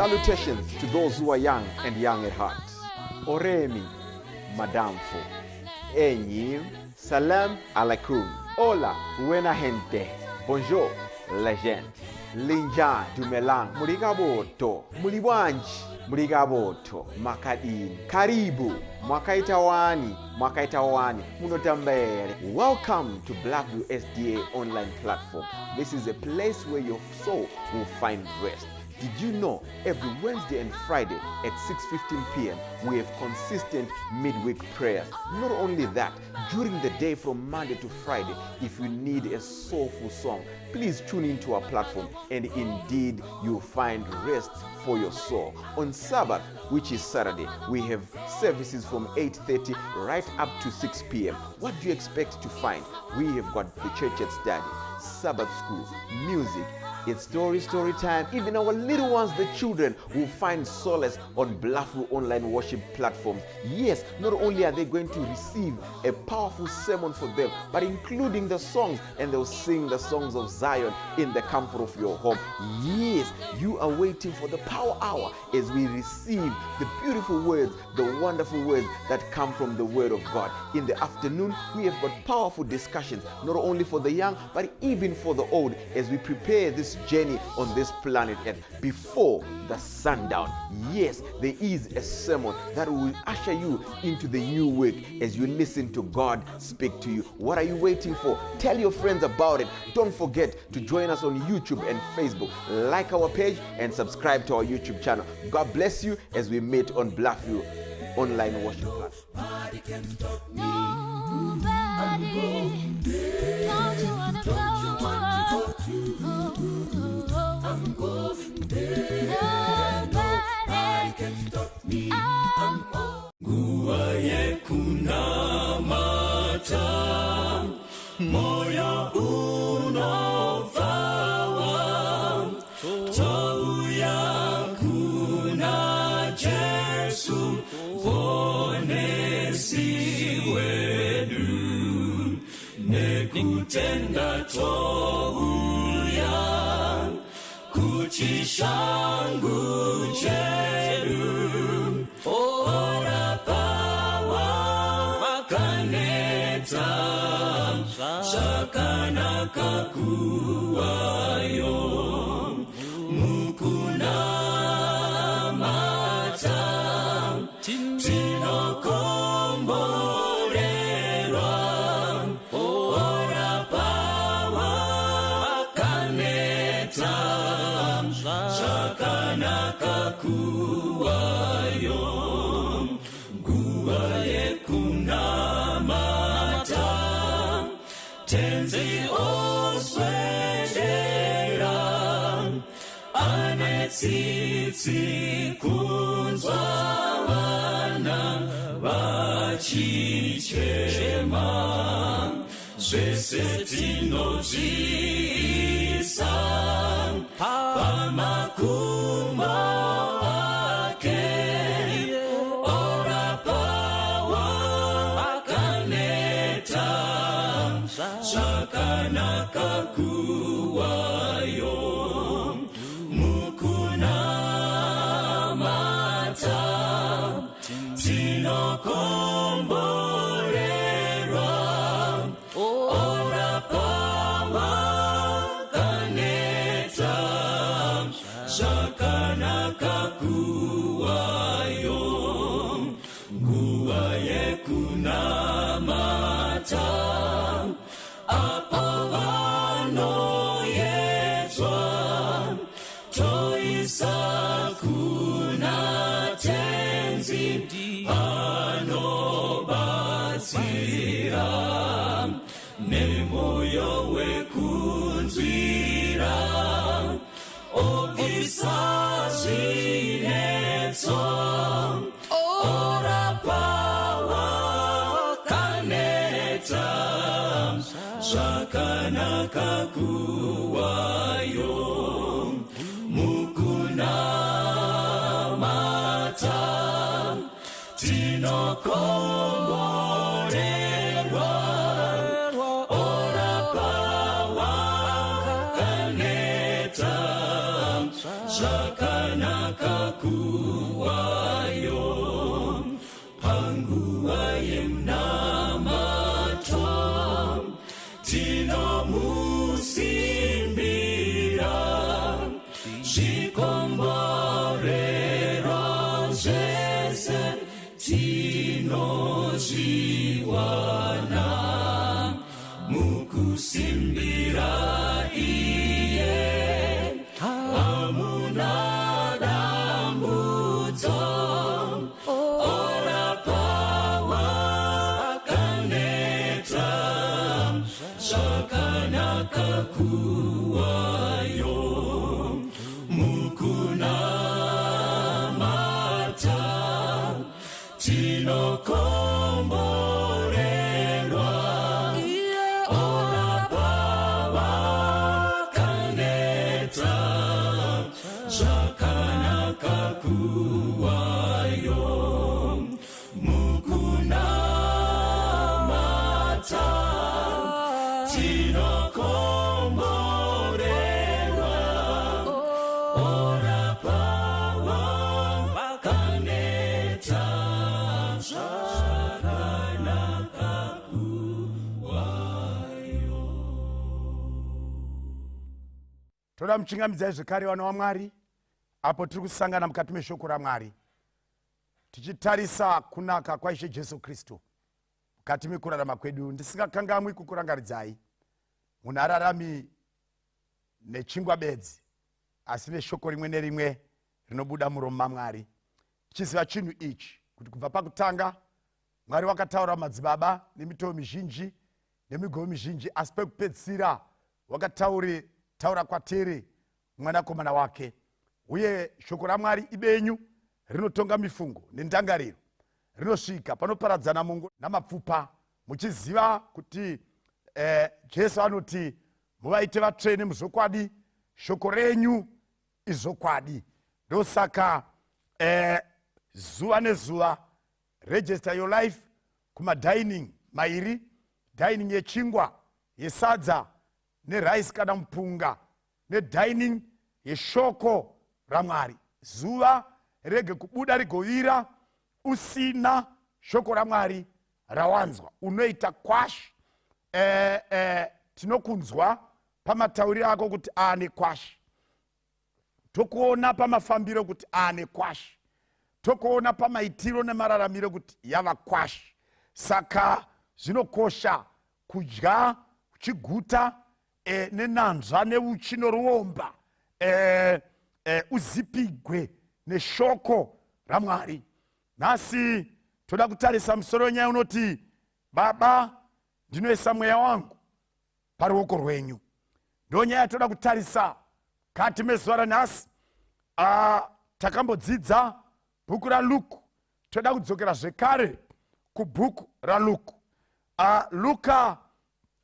Salutations to those who are young and young at heart. Oremi, Madamfo, Enyi, Salam alaikum. Hola, buena gente. Bonjour, legend. Linja, Dumelang, Murigaboto, Muliwanji, Murigaboto, Makadini, Karibu, Mwakaita wani, Mwakaita wani, Munotambere. Welcome to Blackview SDA online platform. This is a place where your soul will find rest. Did you know every Wednesday and Friday at 6:15 p.m. we have consistent midweek prayers? Not only that, during the day from Monday to Friday, if you need a soulful song, please tune into our platform and indeed you'll find rest for your soul. On Sabbath, which is Saturday, we have services from 8:30 right up to 6 p.m. What do you expect to find? We have got the church at study, Sabbath school, music, it's story, story time. Even our little ones, the children, will find solace on Bluffview online worship platforms. Yes, not only are they going to receive a powerful sermon for them, but including the songs, and they'll sing the songs of Zion in the comfort of your home. Yes, you are waiting for the power hour as we receive the beautiful words, the wonderful words that come from the Word of God. In the afternoon, we have got powerful discussions, not only for the young, but even for the old, as we prepare this journey on this planet Earth before the sundown. Yes, there is a sermon that will usher you into the new week as you listen to God speak to you. What are you waiting for? Tell your friends about it. Don't forget to join us on YouTube and Facebook. Like our page and subscribe to our YouTube channel. God bless you as we meet on Bluffview online worship platform. Nobody. Don't you wanna go? I'm going there. Nobody can stop me. I'm Nguva yekunamata moyo unopfawa touya kuna Jesu Muponesi wedu nekutenda touya kuchishangu chedu orapa vakaneta zvakanaka kuvayo mukunamata tinokomborerwa orapa vakaneta zvakanaka kuvayo nguva yekunamata tenzi oswedera ane tsitsi kunzwa vana vachichema zvese tinozviisa pamakumbo ake orapa vakaneta zvakanaka kuvayo mukunamata tinokomborerwa orapa vakaneta zvakanaka kuvayo nguva yekunamata apo vanoyedzwa toisa kuna tenzi anobatsira nemoyo wekunzwira obvisa zvinetso orapa vakaneta zvakanaka kuvayo mukunamata tinokomborerwa orapa vakaneta zvakanaka. Zvakanaka kuwayo panguva yemunamato. Tinomusimbira zvikomborero zvese tinozviwana mukusimbira iye. Hamuna dambudzo. Orapa wakaneta. Zvakanaka kuwayo mukunamata. Tinokomborerwa. Orapa wakaneta. Zvakanaka kuwayo mukunamata. Tinokomborerwa. Orapa wakaneta. Zvakanaka kuwayo. Toda muchingamidzai zvekare, vana vaMwari, apo tiri kusangana mukati meshoko raMwari, tichitarisa kunaka kwaIshe Jesu Kristu mukati mekurarama kwedu. Ndisingakangamwi kukurangaridzai, munhu ararami nechingwa bedzi, asi neshoko rimwe nerimwe rinobuda muromo maMwari. Tichiziva chinhu ichi, kuti kubva pakutanga Mwari wakataura madzibaba nemitoo mizhinji nemigove mizhinji, asi pekupedzisira wakataure taura kwatiri mwanakomana wake. Uye shoko raMwari ibenyu, rinotonga mifungo nendangariro, rinosvika panoparadzana mungo namapfupa. Muchiziva kuti Jesu anoti, "Muvaite vatsvene muzvokwadi, shoko renyu izvokwadi." Ndosaka zuva nezuva register your life kumadining mairi, dining yechingwa, yesadza neraisi kana mupunga, nedining yeshoko raMwari. Zuva rege kubuda rigovira usina shoko raMwari rawanzwa. Unoita kwashi. Tinokunzwa pamatauriro ako kuti aane kwashi, tokuona pamafambiro kuti aane kwashi, tokuona pamaitiro nemararamiro kuti yava kwashi. Saka zvinokosha kudya uchiguta nenanzva neuchi noruomba, uzipigwe neshoko raMwari. Nhasi toda kutarisa musoro wenyaya unoti, "Baba, ndinoisa mweya wangu paruoko rwenyu." Ndo nyaya yatoda kutarisa kati mezuva ranhasi. Takambodzidza bhuku raLuku, toda kudzokera zvekare kubhuku raLuku. Luka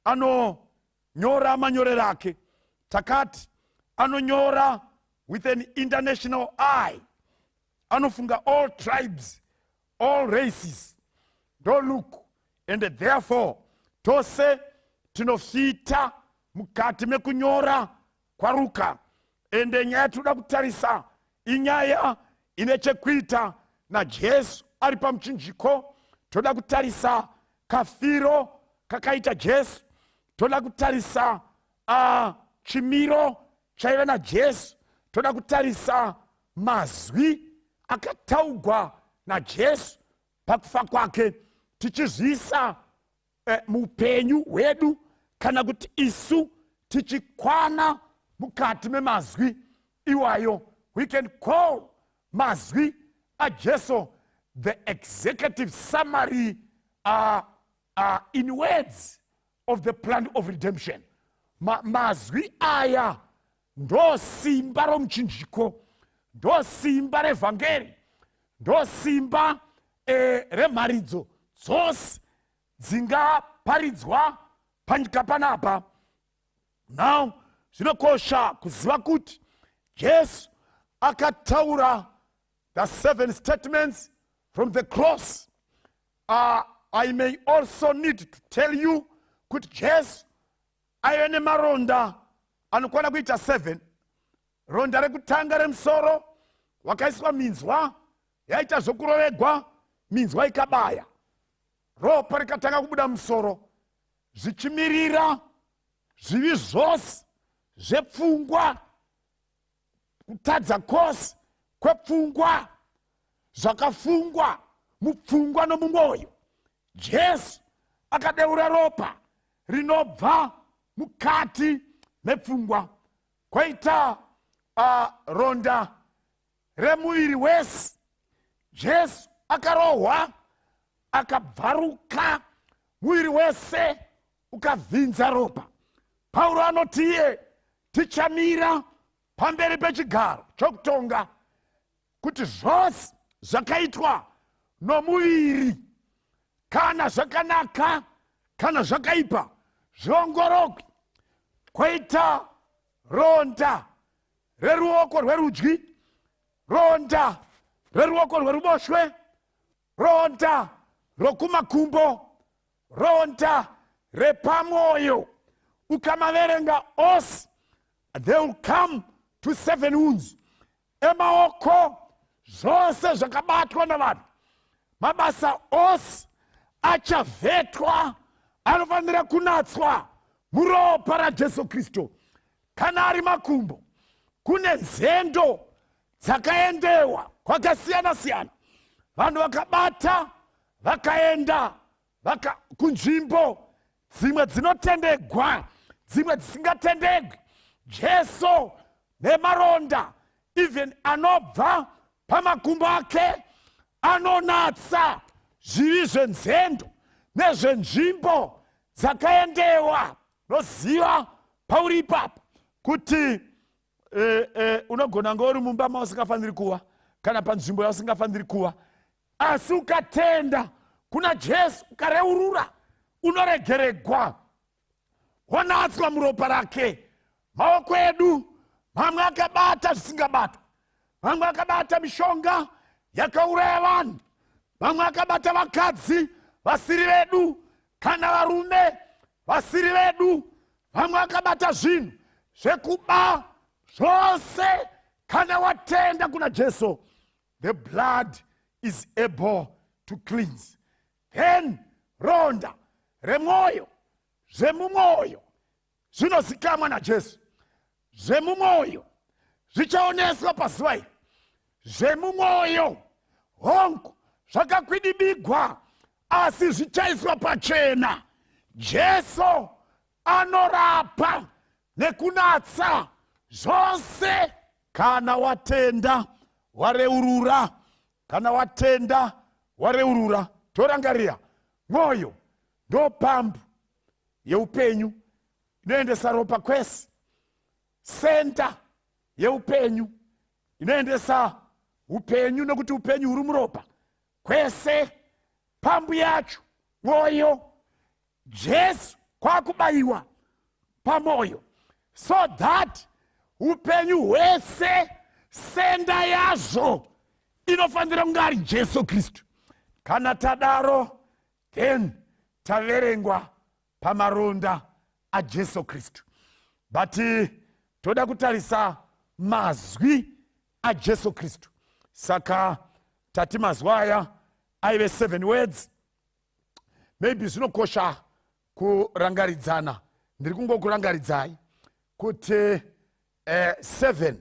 anonyora manyorero ake, takati anonyora with an international eye, anofunga all tribes, all races. Ndo Luke, and therefore tose tinofita mukati mekunyora kwaRuka. Ende nyaya tinoda kutarisa inyaya ine chekuita naJesu ari pamuchinjiko. Toda kutarisa kafiro kakaita Jesu, toda kutarisa chimiro chaiva naJesu, toda kutarisa mazwi akataugwa naJesu pakufa kwake, tichizviisa muupenyu hwedu, kana kuti isu tichikwana mukati memazwi iwayo. We can call mazwi aJesu the executive summary in words of the plan of redemption. Mazwi aya ndo simba romuchinjiko, ndo simba revhangeri, ndo simba remharidzo dzose dzingaparidzwa panyika panapa. Now zvinokosha kuziva kuti Jesu akataura the seven statements from the cross. I may also need to tell you kuti Jesu aive nemaronda anokwana kuita 7. Ronda rekutanga remusoro. Wakaiswa minzwa yaita zvokurovegwa, minzwa ikabaya, ropa rikatanga kubuda musoro, zvichimirira zvivi zvose zvepfungwa, kutadza kwose kwepfungwa, zvakafungwa mupfungwa nomumwoyo. Jesu akadeura ropa rinobva mukati mepfungwa. Kwaita ronda remuviri wese. Jesu akarohwa, akabvaruka muviri wese, ukavhinza ropa. Pauro anoti iye tichamira pamberi pechigaro chokutonga kuti zvose zvakaitwa nomuviri, kana zvakanaka kana zvakaipa, zviongorogwe. Kwoita ronda reruoko rwerudyi, ronda reruoko rweruboshwe, ronda rokumakumbo, ronda repamwoyo. Ukamaverenga ose, they will come to 7 wounds. Emaoko, zvose zvakabatwa navanhu, mabasa ose achavhetwa, anofanira kunatswa muropa raJesu Kristu. Kana ari makumbo, kune nzendo dzakaendewa kwakasiyana-siyana, vanhu vakabata, vakaenda vaka kunzvimbo dzimwe dzinotendegwa, dzimwe dzisingatendegwi. Jesu nemaronda even anobva pamakumbo ake anonatsa zvivi zvenzendo nezvenzvimbo dzakaendewa. Noziva pauri ipapa kuti unogona nga uri mumba mausingafaniri kuva kana panzvimbo yausingafaniri kuva, asi ukatenda kuna Jesu, ukareurura, unoregeregwa, wonatswa muropa rake. Maoko edu mamwe akabata zvisingabatwa, mamwe akabata mishonga yakauraya vanhu, mamwe akabata vakadzi vasiri vedu kana varume vasiri vedu, vamwe akabata zvinhu zvekuba. Zvose, kana watenda kuna Jesu, the blood is able to cleanse. Then ronda remwoyo, zvemumwoyo zvinozikamwa naJesu, zvemumwoyo zvichaoneswa pazuva iri. Zvemumwoyo, hongu, zvakakwidibigwa, asi zvichaiswa pachena. Jesu anorapa nekunatsa zvose kana watenda, wareurura. Kana watenda, wareurura. Torangarira mwoyo ndo pambu yeupenyu inoendesa ropa kwese, senta yeupenyu inoendesa upenyu, nokuti upenyu huri muropa kwese. Pambu yacho mwoyo. Jesu kwakubayiwa pamwoyo so that upenyu hwese, senda yazvo inofanira kunge ari Jesu Kristu. Kana tadaro, then taverengwa pamaronda aJesu Kristu. But toda kutarisa mazwi aJesu Kristu. Saka tati mazwi aya aive 7 words. Maybe zvinokosha kurangaridzana, ndiri kungokurangaridzai kuti 7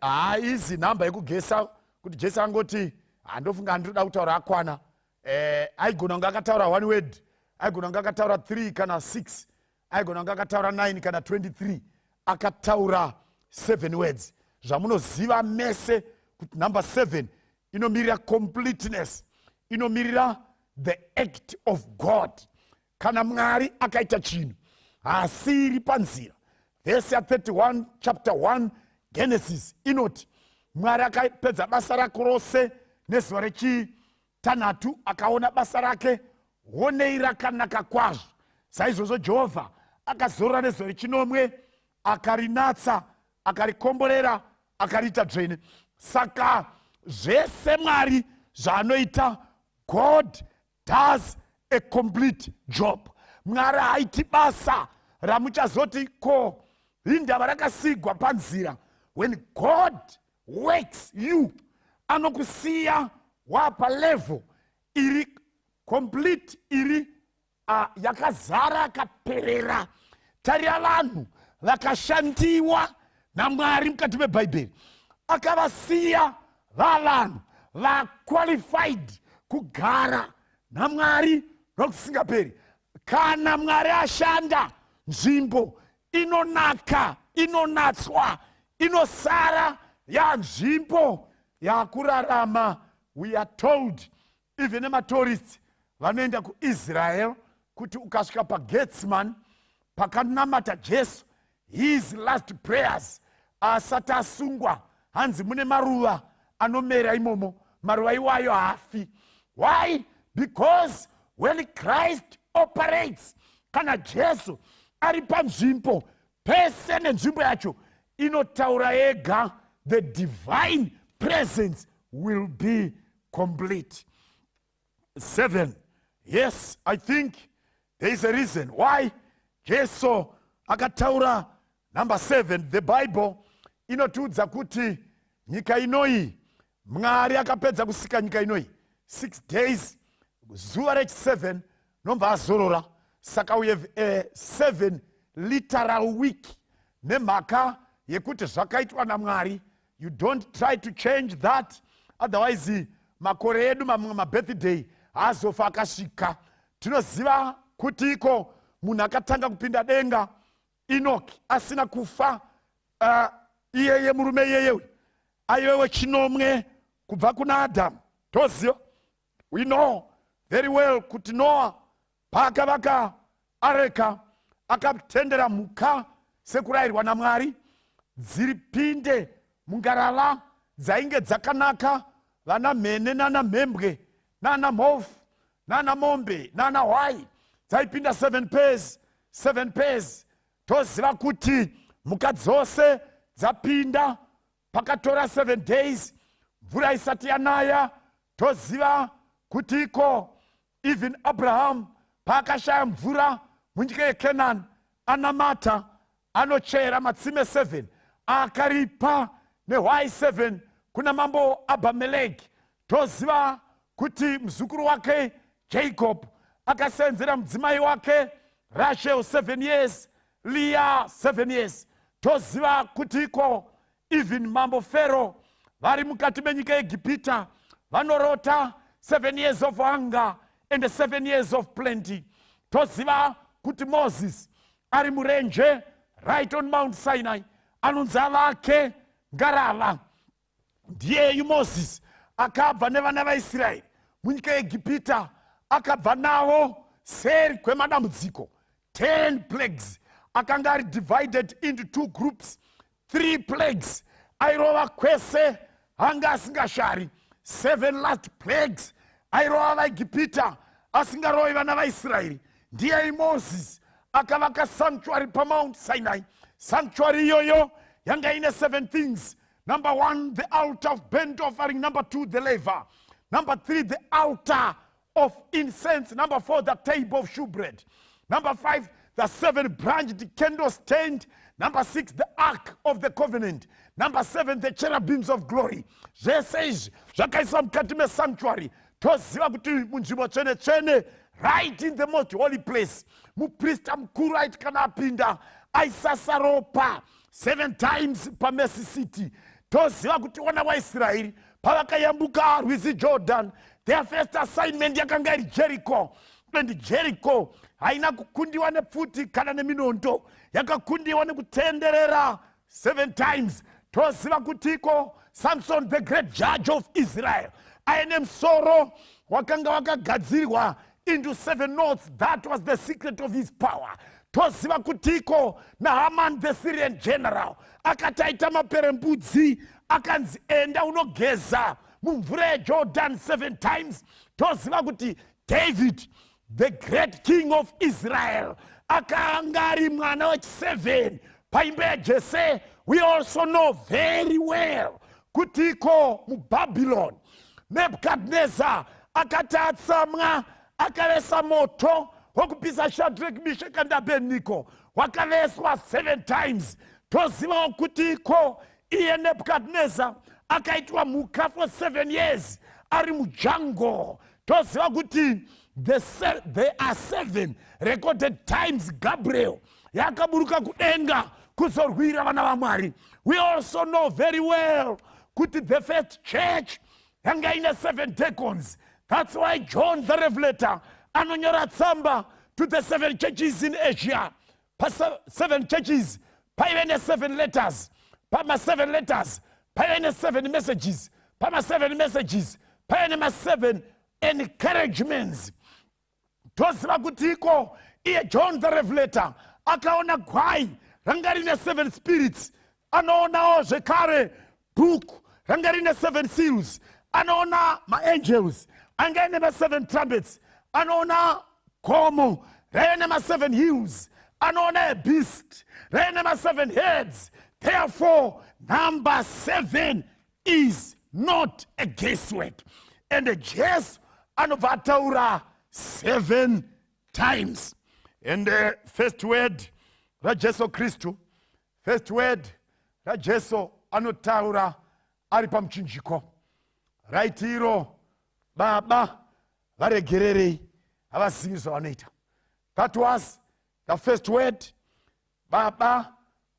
haizi nhamba yekugesa kuti Jesu angoti, "Handofunga handinoda kutaura akwana." Aigona kunge akataura one word, aigona kunge akataura 3 kana 6, aigona kunge akataura 9 kana 23. Akataura 7 words. Zvamunoziva mese kuti number 7 inomirira completeness, inomirira the act of God. Kana Mwari akaita chinhu, haasiri panzira. Vhesi ya31 chapter 1 Genesis inoti Mwari akapedza basa rako rose nezuva rechitanhatu, akaona basa rake, honei rakanaka kwazvo. Saizvozvo Jehovha akazorora nezuva rechinomwe, akarinatsa, akarikomborera, akariita dzvene. Saka zvese Mwari zvaanoita, God does a complete job. Mwari haiti basa ramuchazoti, "Ko, indava rakasigwa panzira?" When God Works you, anokusiya wapa level iri complete, iri yakazara, yakaperera. Tarira vanhu vakashandiwa naMwari mukati mebhaibheri, akavasiya vavanhu vaqualified kugara naMwari nokusingaperi. Kana Mwari ashanda, nzvimbo inonaka, inonatswa, inosara yanzvimbo yakurarama. We are told even nematourists vanoenda kuIsrael kuti ukasvika paGethsemane, pakanamata Jesu his last prayers asati asungwa, hanzi mune maruva anomera imomo. Maruva iwayo haafi. Why? Because when Christ operates, kana Jesu ari panzvimbo pese, nenzvimbo yacho inotaura ega. The divine presence will be complete. Seven, yes, I think there is a reason why Jesu akataura number seven. The Bible inotiudza kuti nyika inoyi, Mwari akapedza kusika nyika inoyi 6 days, zuva rechi7 nobva azorora. Saka we have a seven literal week nemhaka yekuti zvakaitwa naMwari. You don't try to change that, otherwise makore edu mamwe mabirthday haazofa akasvika. Tinoziva kuti iko munhu akatanga kupinda denga, Enoki, asina kufa, iyeye murume iyeye aive wechinomwe kubva kuna Adhamu. Toziva, we know very well kuti Noa paakavaka areka, akatendera mhuka sekurayirwa naMwari dziri pinde mungarava dzainge dzakanaka, vana mhene nana mhembwe nana mhofu nana mombe nana hwai, dzaipinda seven pairs, seven pairs. Toziva kuti mhuka dzose dzapinda, pakatora 7 days mvura isati yanaya. Toziva kuti iko even Abraham paakashaya mvura munyika yeKenani, anamata, anochera matsime 7, akaripa nehwai 7 kuna mambo Abhameleki. Toziva kuti muzukuru wake Jacob akasenzera mudzimai wake Rachel 7 years, Leah 7 years. Toziva kuti iko even mambo Pharaoh vari mukati menyika yeEgipita vanorota 7 years of hunger and 7 years of plenty. Toziva kuti Moses ari murenje, right on Mount Sinai, anonzi avake ngarava. Ndiyeyu Mozisi akabva nevana vaIsraeri munyika yeEgipita, akabva navo seri kwemadambudziko 10 plagues. Akanga ari divided into two groups. Three plagues airova kwese, anga asingashari. Seven last plagues airova vaEgipita, asingarovi vana vaIsraeri. Ndiyei Mozisi akavaka sanctuary paMount Sinai. Sanctuary iyoyo yanga ine seven things. Number one, the altar of burnt offering. Number two, the laver. Number three, the altar of incense. Number four, the table of shewbread. Number five, the seven branched candle stand. Number six, the ark of the covenant. Number seven, the cherubims of glory. Zvese izvi zvakaiswa mukati mesanctuary. Toziva kuti munzvimbo tsvene tsvene, right in the most holy place, muprista mukuru aiti kana apinda, aisasa ropa seven times pamercy seat. Toziva kuti vana vaIsraeri pavakayambuka rwizi Jordan, their first assignment yakanga iri Jericho, and Jericho haina kukundiwa nepfuti kana neminondo, yakakundiwa nekutenderera seven times. Toziva kutiko Samson, the great judge of Israel, aine musoro wakanga wakagadzirwa into seven knots. That was the secret of his power. Toziva kutiko naHaman, the Syrian general, akati aita maperembudzi, akanzi enda unogeza mumvura yeJordan seven times. Toziva kuti David, the great king of Israel, akanga ari mwana wechi7 paimba yaJese. We also know very well kutiko muBhabhiloni, Nebhukadnezar akati atsamwa, akavesa moto wokupisa Shadrach, Meshach and Abednego, wakaveswa seven times. Tozivawo kuti iko iye Nebhukadnezar Akaitwa mhuka for 7 years ari mujungle. Toziva kuti there are seven recorded times Gabriel yakaburuka kudenga kuzorwira vana vaMwari. We also know very well kuti the first church yanga ine seven deacons. That's why John the Revelator anonyora tsamba to the seven churches in Asia. Pa seven churches paive ne-seven letters, pama-seven letters paive ne-seven messages, pama-seven messages paive nema-seven encouragements. Toziva kuti iko iye John the Revelator akaona gwai ranga rine seven spirits, anoonawo zvekare book ranga rine seven seals, anoona maangels anga ine ma-seven trumpets, anoona gomo raive nema-seven hills, anoona a beast raive nema-seven heads. Therefore, number seven is not a guesswork, and Jesu anobva ataura seven times. And the first word raJesu Kristu, first word raJesu anotaura ari pamuchinjiko, raitiro, "Baba, varegererei, havazivi zvavanoita." That was the first word. "Baba,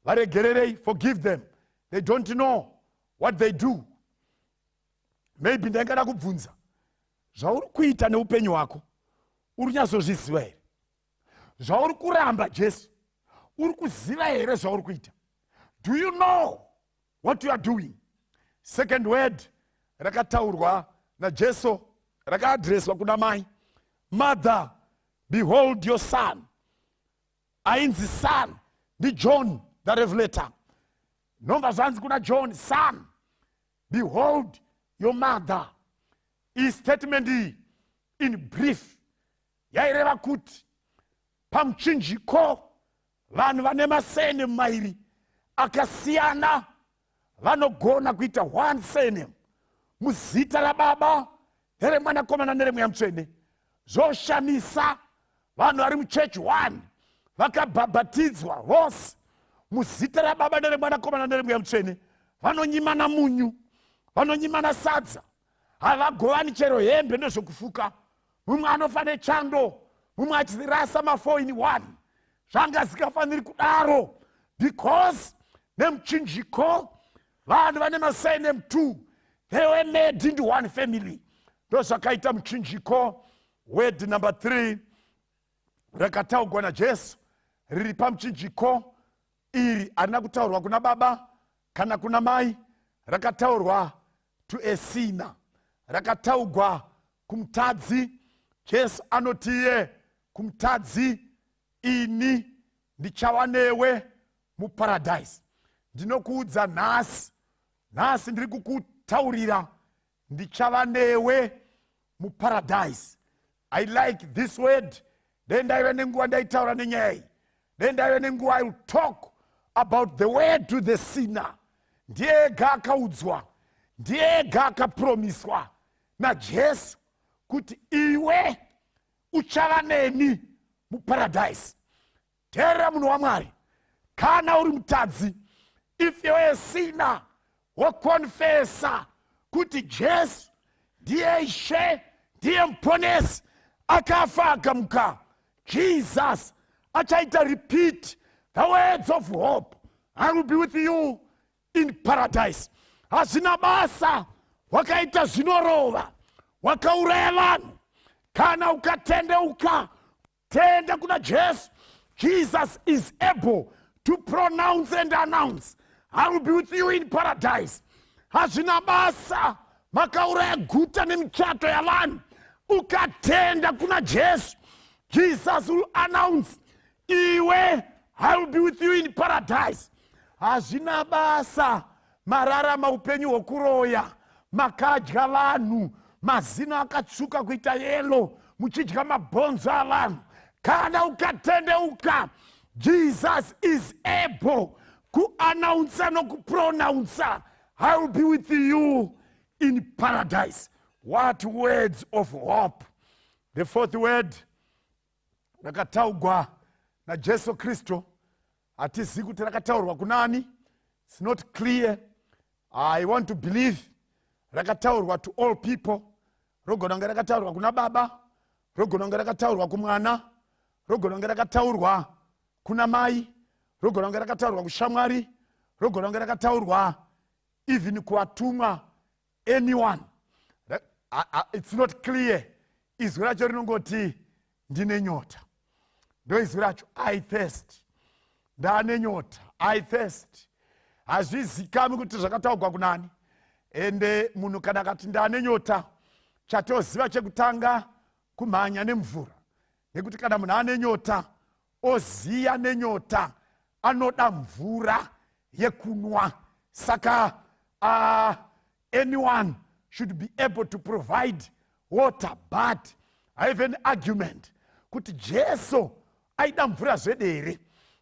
varegererei." Forgive them, they don't know what they do. Maybe ndaingada kubvunza, zvauri kuita neupenyu hwako uri kunyatsozviziva here? Zvauri kuramba Jesu, uri kuziva here zvauri kuita? Do you know what you are doing? Second word rakataurwa naJesu rakaadhireswa kuna mai: "Mother, behold your son." Ainzi son ndiJohn the Revelator. Nobva zvanzi kuna John, "Son, behold your mother." Iyi statement iyi, in brief, yaireva kuti pamuchinjiko vanhu vane masurname mairi akasiyana vanogona kuita one surname muzita raBaba neremwanakomana neremweya Mutsvene. Zvoshamisa, vanhu vari muchechi one vakabhabhatidzwa vose muzita raBaba neremwanakomana neremweya Mutsvene, vanonyimana munyu, vanonyimana sadza, havagovani chero hembe nezvokufuka. Mumwe anofa nechando, mumwe achirasa ma4 in 1. Zvanga zvingafaniri kudaro, because nemuchinjiko vanhu vane masurname 2, they were made into one family. Ndo zvakaita muchinjiko. Word number 3 rakataurwa naJesu riri pamuchinjiko iri harina kutaurwa kuna baba kana kuna mai, rakataurwa to a sinner, rakataurwa kumutadzi. Jesu anotiye kumutadzi, "Ini ndichava newe muparadhaisi." Ndinokuudza nhasi, nhasi ndiri kukutaurira, ndichava newe muparadhaisi. I like this word. Dei ndaive nenguva ndaitaura nenyaya iyi, dei ndaive nenguva, I will talk about the word to the sinner. Ndiye ega akaudzwa, ndiye ega akapromiswa naJesu kuti, "Iwe uchava neni muparadhaisi." Teerera, munhu waMwari, kana uri mutadzi, if you are a sinner, wokonfesa kuti Jesu ndiye Ishe, ndiye Muponesi, akafa akamuka, Jesus achaita repeat the words of hope: "I will be with you in paradise." Hazvina basa wakaita zvinorova, wakauraya vanhu, kana ukatendeuka, tenda kuna Jesu, Jesus is able to pronounce and announce, "I will be with you in paradise." Hazvina basa makauraya guta nemichato yavanhu, ukatenda kuna Jesu, Jesus will announce, "Iwe, I will be with you in paradise." Hazvina basa mararama upenyu hwokuroya, makadya vanhu, mazino akatsvuka kuita yellow, muchidya mabhonzo avanhu, kana ukatendeuka, Jesus is able kuannounsa nokupronounsa, "I will be with you in paradise." What words of hope! The fourth word rakataurwa naJesu Kristu, hatizivi kuti rakataurwa kunani, it's not clear. I want to believe rakataurwa to all people. Rogona kunge rakataurwa kuna baba, rogona kunge rakataurwa kumwana, rogona kunge rakataurwa kuna mai, rogona kunge rakataurwa kushamwari, rogona kunge rakataurwa even kuvatumwa, anyone. It's not clear. Izwi racho rinongoti, "Ndine nyota." Ndo izwi racho, "I thirst." Ndane nyota, I thirst. Hazvizikami kuti zvakataurwa kunani. Ende munhu kana akati, "Ndane nyota," chatoziva chekutanga kumhanya nemvura, nekuti kana munhu ane nyota, oziya nenyota, anoda mvura yekunwa. Saka anyone should be able to provide water. But I have an argument kuti Jesu aida mvura zvede here?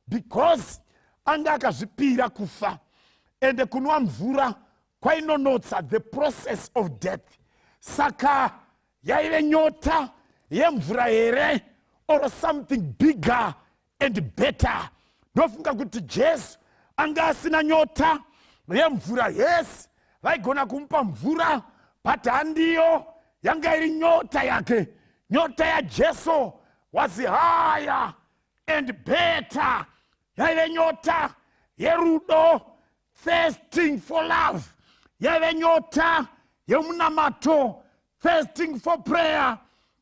Because anga akazvipira kufa, ende kunwa mvura kwainonotsa the process of death. Saka yaive nyota yemvura here or something bigger and better? Ndofunga kuti Jesu anga asina nyota yemvura. Yes, vaigona kumupa mvura, but handiyo yanga iri nyota yake. Nyota yaJesu was higher and better. Yaive nyota yerudo, thirsting for love. Yaive nyota yemunamato, thirsting for prayer.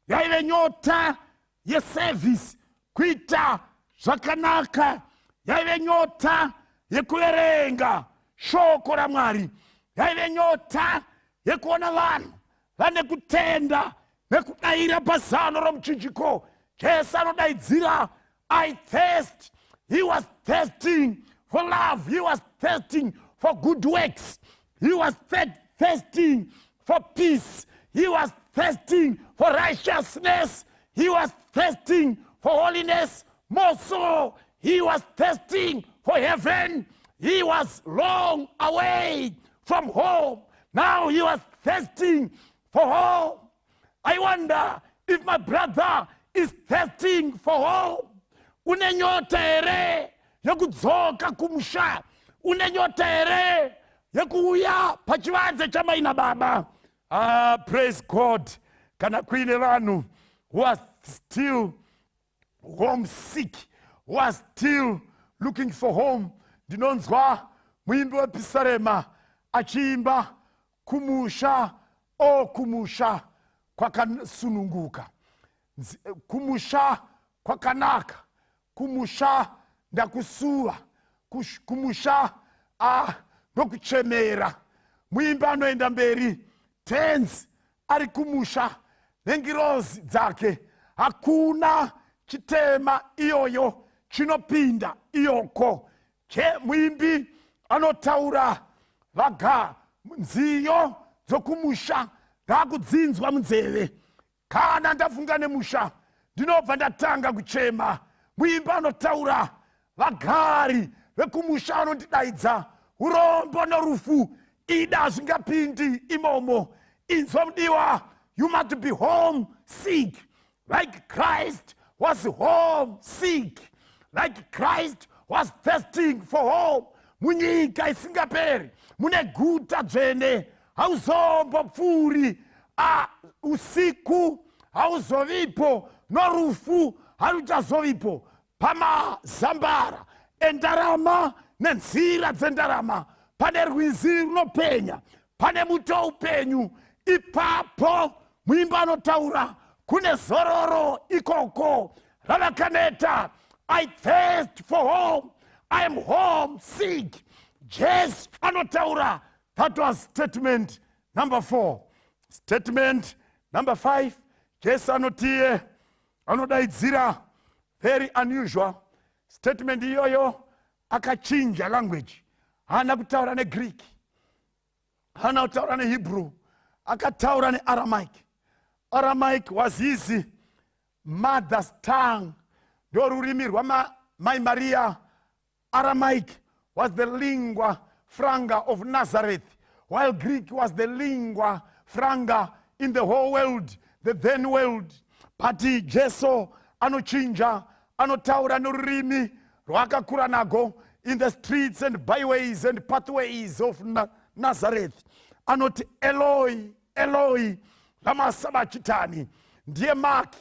Yaive nyota yeservice, kuita zvakanaka. Yaive nyota yekuverenga shoko raMwari. Yaive nyota yekuona vanhu vane kutenda nekudayira pazano romuchinjiko. Jesu anodaidzira, "I thirst." He was thirsting for love. He was thirsting for good works. He was thirsting for peace. He was thirsting for righteousness. He was thirsting for holiness. More so, he was thirsting for heaven. He was long away from home. Now he was thirsting for home. I wonder if my brother is thirsting for home. Une nyota here yekudzoka kumusha? Une nyota here yekuuya pachivanze chamai nababa? Ah, praise God. Kana kuine vanhu who are still homesick, who are still looking for home, ndinonzwa muimbi wepisarema achiimba, "Kumusha, o kumusha kwakasununguka, kumusha kwakanaka, kumusha ndakusuwa, kumusha ndokuchemera." Muimbi anoenda mberi, tenzi ari kumusha nengirozi dzake, hakuna chitema iyoyo chinopinda iyoko. Che muimbi anotaura, vaga nziyo dzokumusha ndakudzinzwa munzeve. Kana ndafunga nemusha, ndinobva ndatanga kuchema. Muimbi anotaura, vagari vekumusha vanondidaidza, urombo norufu ida zvingapindi imomo. Inzwa mudiwa, you must be home sick like Christ was home sick, like Christ was thirsting for home. Munyika isingaperi mune guta dzvene, hauzombopfuuri. Usiku hauzovipo, norufu haruchazovipo. Pamazambara endarama nenzira dzendarama pane rwizi runopenya, pane muti woupenyu ipapo. Muimbi anotaura, kune zororo ikoko ravakaneta. I thirst for home. I am home sick. Jesu anotaura. That was statement number four. Statement number five, Jesu anotiye, anodaidzira, very unusual statement iyoyo. Akachinja language. Haana kutaura neGreek, haana kutaura neHebrew, akataura neAramaic. Aramaic was his mother's tongue, ndo rurimi rwamai Maria. Aramaic was the lingua franca of Nazareth, while Greek was the lingua franca in the whole world, the then world. But Jesu anochinja, anotaura norurimi rwaakakura nago in the streets and byways and pathways of. Nazareth anoti, "Eloi, Eloi, lama sabachitani?" Ndiye Mark.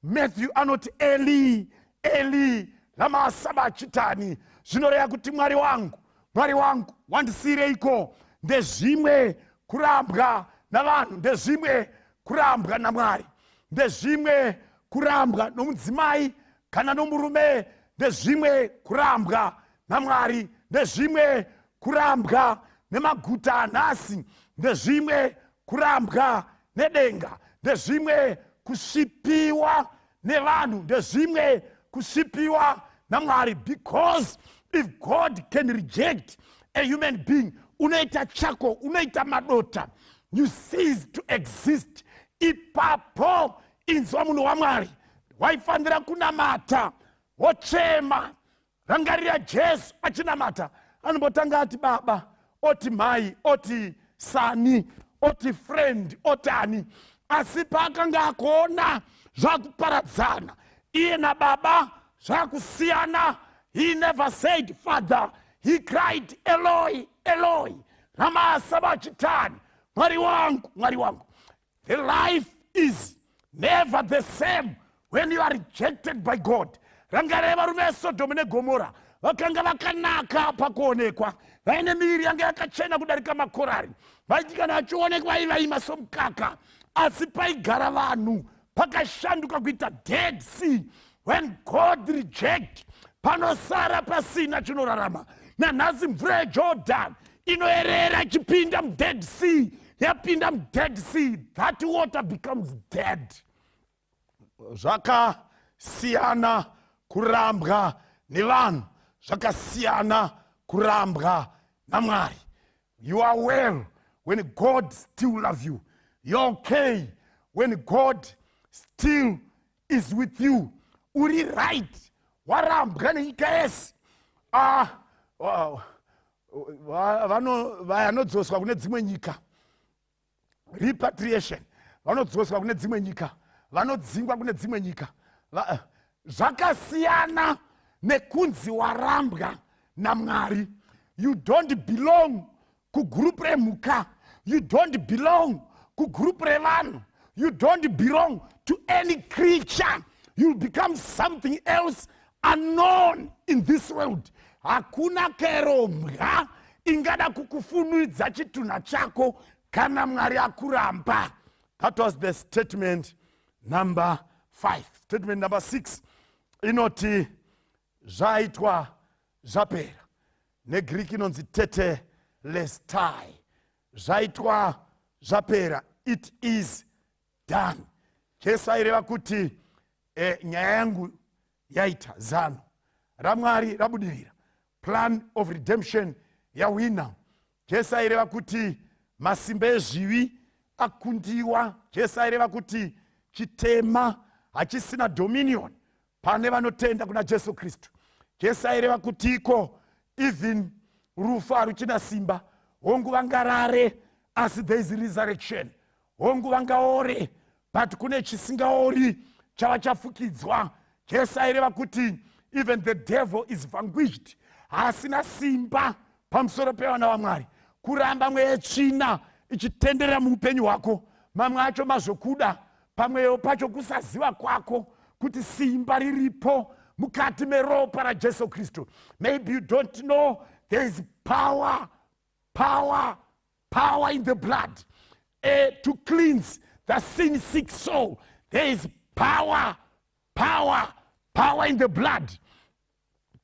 Matthew anoti, "Eli, Eli, lama sabachitani?" Zvinoreva kuti, "Mwari wangu, Mwari wangu, wandisiyireiko?" Ndezvimwe kurambwa navanhu, ndezvimwe kurambwa naMwari, ndezvimwe kurambwa nomudzimai kana nomurume, ndezvimwe kurambwa naMwari, ndezvimwe kurambwa nemaguta anhasi, ndezvimwe kurambwa nedenga, ndezvimwe kusvipiwa nevanhu, ndezvimwe kusvipiwa naMwari. Because if God can reject a human being, unoita chako, unoita madota, you cease to exist ipapo. Inzwa, munhu waMwari, waifanira kunamata wochema. Rangarira Jesu achinamata, anombotanga ati Baba, oti Mai, oti Son, oti friend, oti ani. Asi paakanga akuona zvakuparadzana iye naBaba, zvakusiyana, he never said Father. He cried, "Eloi, Eloi, lama sabachitani?" Mwari wangu, Mwari wangu. The life is never the same when you are rejected by God. Rangarai varume veSodhomu neGomora, vakanga vakanaka pakuonekwa, vaine miviri yanga yakachena kudarika makorari. Vaiti kana vachionekwa vaivaima somukaka, asi paigara vanhu pakashanduka kuita Dead Sea. When God reject, panosara pasina chinorarama. Nanhasi mvura yeJordan inoerera ichipinda muDead Sea. Yapinda muDead Sea, that water becomes dead. Zvakasiyana kurambwa nevanhu, zvakasiyana kurambwa naMwari. You are well when God still love you. You're okay when God still is with you. Uri right warambwa nenyika yese. Ah, vanodzoswa kune dzimwe nyika, repatriation, vanodzoswa kune dzimwe nyika, vanodzingwa kune dzimwe nyika. Zvakasiyana nekunzi warambwa naMwari. You don't belong kugurupu remhuka, you don't belong kugurupu revanhu, you don't belong to any creature. You become something else unknown in this world. Hakuna kero mbwa ingada kukufunidza chitunha chako kana Mwari akuramba. That was the statement number five. Statement number six inoti, "Zvaitwa zvapera." NeGreek inonzi tetelestai, zvaitwa zvapera, it is done. Jesu aireva kuti nyaya yangu yaita, zano raMwari rabudirira, plan of redemption yawina. Jesu aireva kuti masimba ezvivi akundiwa. Jesu aireva kuti chitema hachisina dominion pane vanotenda kuna Jesu Kristu. Jesu aireva kuti iko even rufu haruchina simba. Hongu vangarare, asi there is resurrection. Hongu vangaore, but kune chisingaori chava chafukidzwa. Jesu aireva kuti even the devil is vanquished, haasina simba pamusoro pevana vaMwari. Kuramba mweya tsvina ichitenderera muupenyu hwako, mamwe acho mazvokuda, pamwewo pacho kusaziva kwako kuti simba riripo mukati meropa raJesu Kristu. Maybe you don't know there is power, power, power in the blood to cleanse the sin sick soul. There is power, power, power in the blood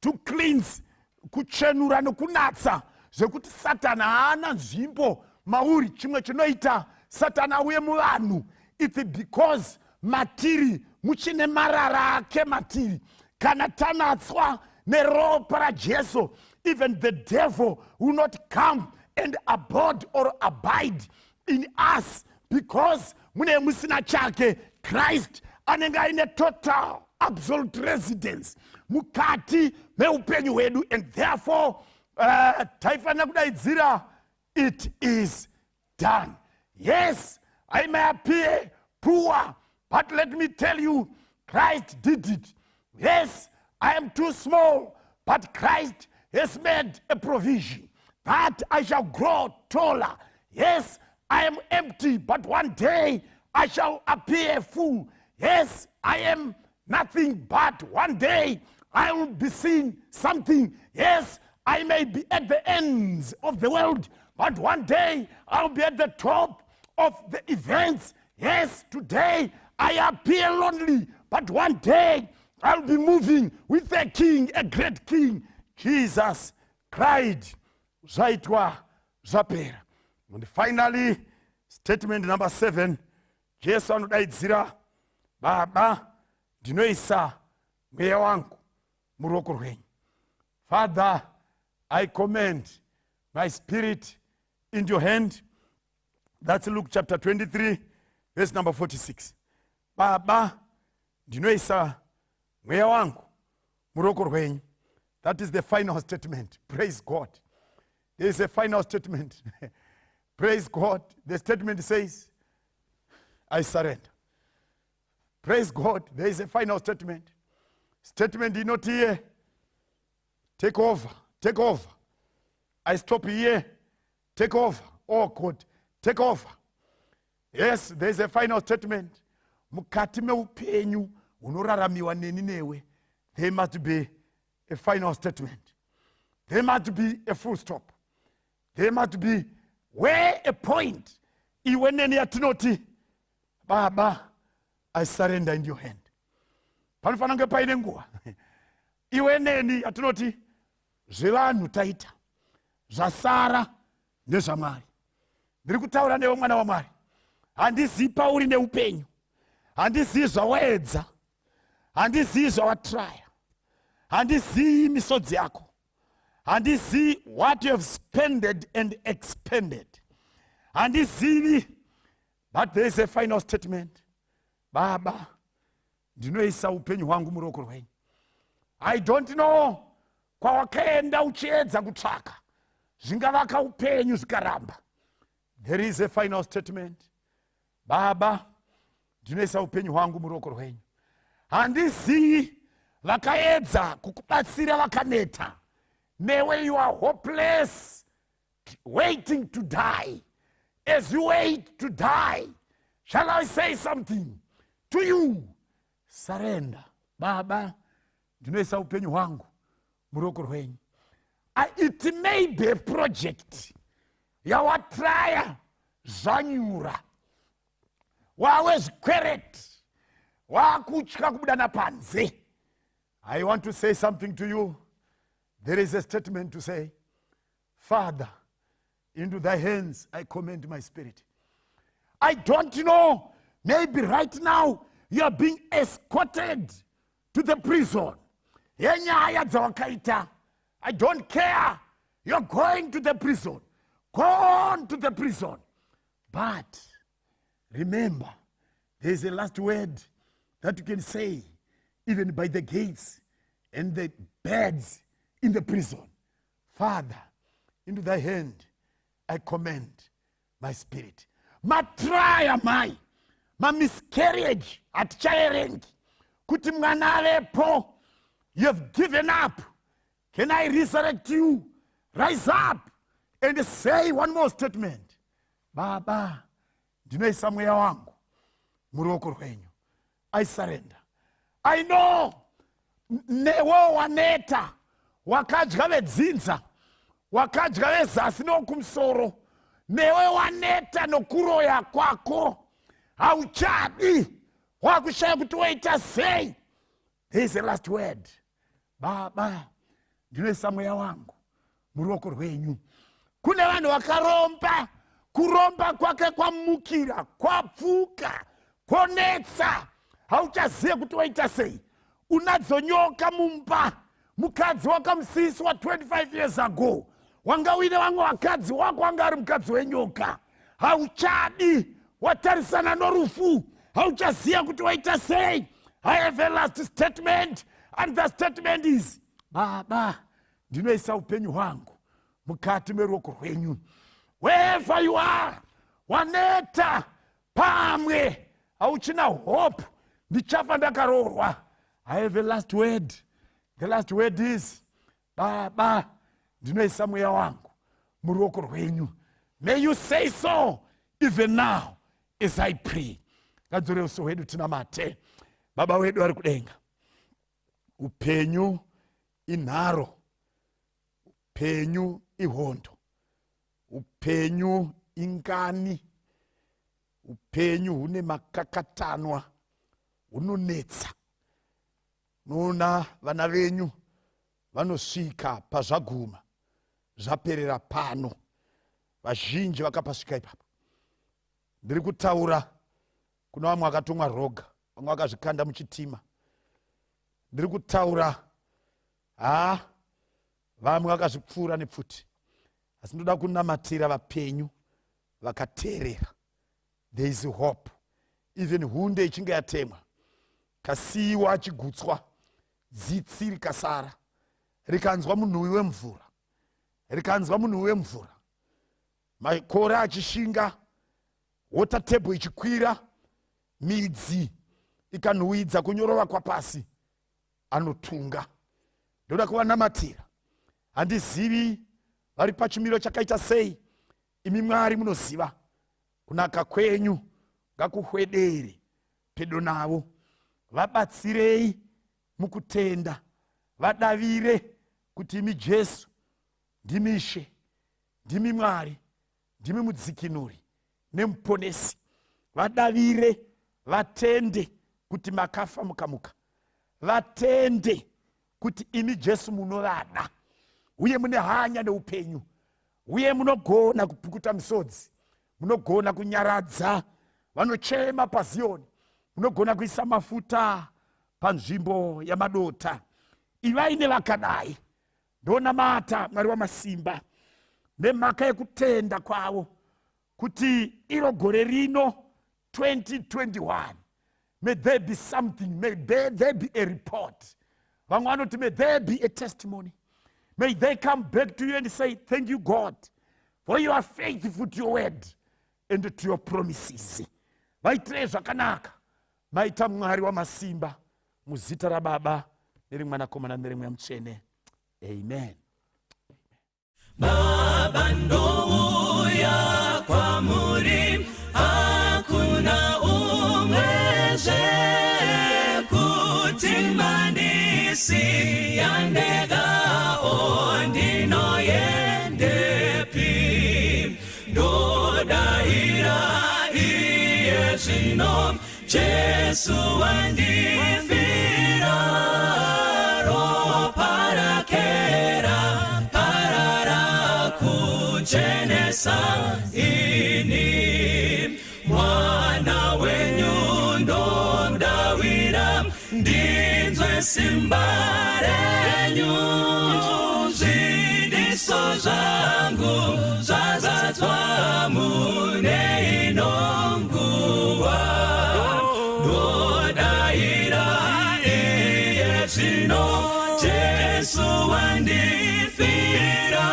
to cleanse, kuchenura nokunatsa, zvekuti Satani haana nzvimbo mauri. Chimwe chinoita Satani auye muvanhu, it's because matiri muchine marara ake matiri. Kana tanatswa neropa raJesu, even the devil will not come and abode or abide in us, because mune musina chake. Christ anenge aine total, absolute residence mukati meupenyu hwedu, and therefore taifanira kudaidzira, "It is done." Yes, I may appear poor, but let me tell you, Christ did it. Yes, I am too small, but Christ has made a provision. But I shall grow taller. Yes, I am empty, but one day I shall appear full. Yes, I am nothing, but one day I will be seen something. Yes, I may be at the ends of the world, but one day I'll be at the top of the events. Yes, today I appear lonely, but one day I'll be moving with a king, a great king. Jesus cried, zvaitwa zvapera. And finally, statement number 7, Jesu anodaidzira, Baba, ndinoisa mweya wangu muruoko rwenyu. Father, I commend my spirit in your hand. That's Luke chapter 23, verse number 46. Baba, ndinoisa mweya wangu muruoko rwenyu. That is the final statement. Praise God. There is a final statement. Praise God. The statement says, I surrender. Praise God. There is a final statement. Statement inoti here, take over, take over. I stop here, take over. Oh God, take over. Yes, there is a final statement. Mukati meupenyu hunoraramiwa neni newe, there must be a final statement. There must be a full stop. There must be where a point iwe neni yatinoti, Baba, I surrender in your hand. Panofanira kunge paine nguva iwe neni yatinoti zvevanhu taita, zvasara ndezvaMwari. Ndiri kutaura newe, mwana waMwari. Handizii pauri neupenyu, handizii zvawaedza, handizii zvawatraya, handizii misodzi yako, handizii what you have spended and expended, handizivi, but there is a final statement. Baba, ndinoisa upenyu hwangu muruoko rwenyu. I don't know kwawakaenda uchiedza kutsvaka zvingavaka upenyu, zvikaramba. There is a final statement. Baba, ndinoisa upenyu hwangu muruoko rwenyu. Handizii vakaedza kukubatsira vakaneta newe. You are hopeless, waiting to die. As you wait to die, shall I say something to you? Surrender. Baba, ndinoisa upenyu hwangu muruoko rwenyu. It may be a project yawatraya, zvanyura, wawe zvikwereti, wakutya kubuda napanze. I want to say something to you. There is a statement to say, "Father, into thy hands I commend my spirit." I don't know, maybe right now you are being escorted to the prison yenyaya dzawakaita. I don't care. You're going to the prison. Go on to the prison, but remember, there's a last word that you can say even by the gates and the beds in the prison: "Father, into thy hand I commend my spirit." Matraya mai mamiscarriage, hatichaerengi kuti mwana avepo. You have given up. Can I resurrect you? Rise up and say one more statement: "Baba, ndinoisa mweya wangu muruoko rwenyu. I surrender." I know newe waneta, wakadya vedzinza, wakadya vezasi nokumusoro, newe waneta nokuroya kwako, hauchadi, wakushaya kuti woita sei. There is a last word: "Baba, ndinoisa mweya wangu muruoko rwenyu." Kune vanhu vakaromba, kuromba kwake kwamukira, kwapfuka, kwonetsa, hauchazive kuti waita sei. Unadzo nyoka mumba, mukadzi wakamusiswa 25 years ago, wanga uine vamwe vakadzi wako, wanga ari mukadzi wenyoka. Hauchadi, watarisana norufu, hauchaziva kuti waita sei. I have a last statement, and the statement is, "Baba, ndinoisa upenyu hwangu mukati meruoko rwenyu." Wherever you are, waneta, pamwe hauchina hope, ndichafa ndakaroorwa. I have a last word. The last word is, "Baba, ndinoisa mweya wangu." Muruoko rwenyu. May you say so even now as I pray. Ngadzore uso hwedu tinamate. Baba wedu ari kudenga, upenyu inharo, upenyu ihondo, upenyu ingani, upenyu hune makakatanwa, hunonetsa. Noona vana venyu vanosvika pazvaguma, zvaperera pano. Vazhinji vakapasvika ipapo. Ndiri kutaura kuna vamwe vakatomwa roga, vamwe vakazvikanda muchitima. Ndiri kutaura ha vamwe vakazvipfuura nepfuti, asi ndoda kunamatira vapenyu vakateerera. There is hope. Even hunde ichinge yatemwa, kasiyiwa achigutswa, dzitsi rikasara, rikanzwa munhuwi wemvura, rikanzwa munhuwi wemvura, makore achishinga, water table ichikwira, midzi ikanhuhwidza kunyorova kwapasi, anotunga. Ndoda kuvanamatira. Handizivi vari pachimiro chakaita sei. Imi Mwari munoziva. Kunaka kwenyu ngakuhwedere pedo navo. Vabatsirei mukutenda, vadavire kuti imi Jesu ndimi Ishe, ndimi Mwari, ndimi mudzikinuri nemuponesi. Vadavire, vatende kuti makafa mukamuka. Vatende kuti imi Jesu munovada uye mune hanya neupenyu, uye munogona kupukuta misodzi, munogona kunyaradza vanochema paZiyoni, munogona kuisa mafuta panzvimbo yamadota. Ivai nevakadai. Ndonamata, Mwari wamasimba, nemhaka yekutenda kwavo kuti iro gore rino 2021, may there be something, may there be a report. Vamwe vanoti, may there be a testimony. May they come back to you and say, "Thank you, God, for you are faithful to your word and to your promises." Vaitirei zvakanaka. Maita, Mwari wamasimba, muzita raBaba nerimwanakomana neremweya Mutsvene, amen. Baba, ndouya kwamuri, hakuna umwezve kuti mandisiya ndega, o ndinoyendepi? Ndodayira iye zvino, Jesu wandifira, ropa rake raparara kuchenesa ini. Mwana wenyu ndodawira, ndinzwe simba renyu. Zvidiso zvangu zvazadzwa mune ino nguva. Ndodayira iye zvino, Jesu wandifira,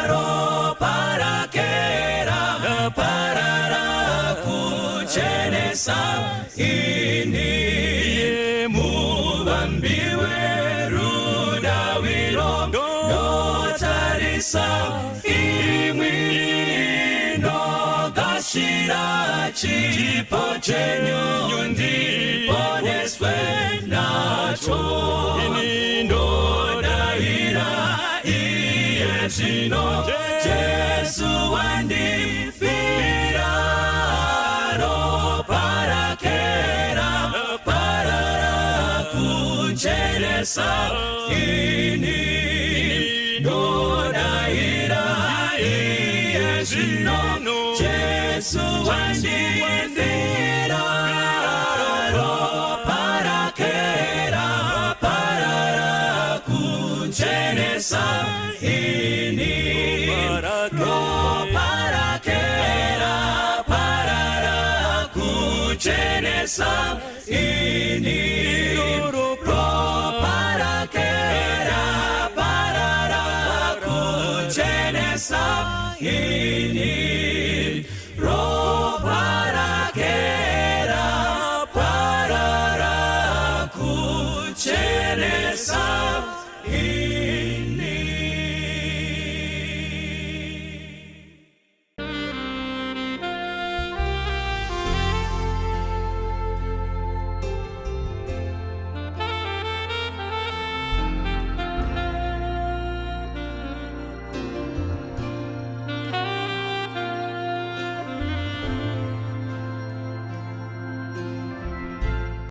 ropa rake raparara kuchenesa ini. Muvambi werudawiro, ndotarisa imwi, ndogashira chipo chenyu, ndiponeswe nacho. Ndodayira iye zvino, Jesu wandifira, ropa rake raparara kuchenesa ini. Ndodayira iye zvino, Jesu wandifira, ropa rake raparara kuchenesa ini. Ropa rake raparara kuchenesa ini. Ropa rake raparara kuchenesa ini.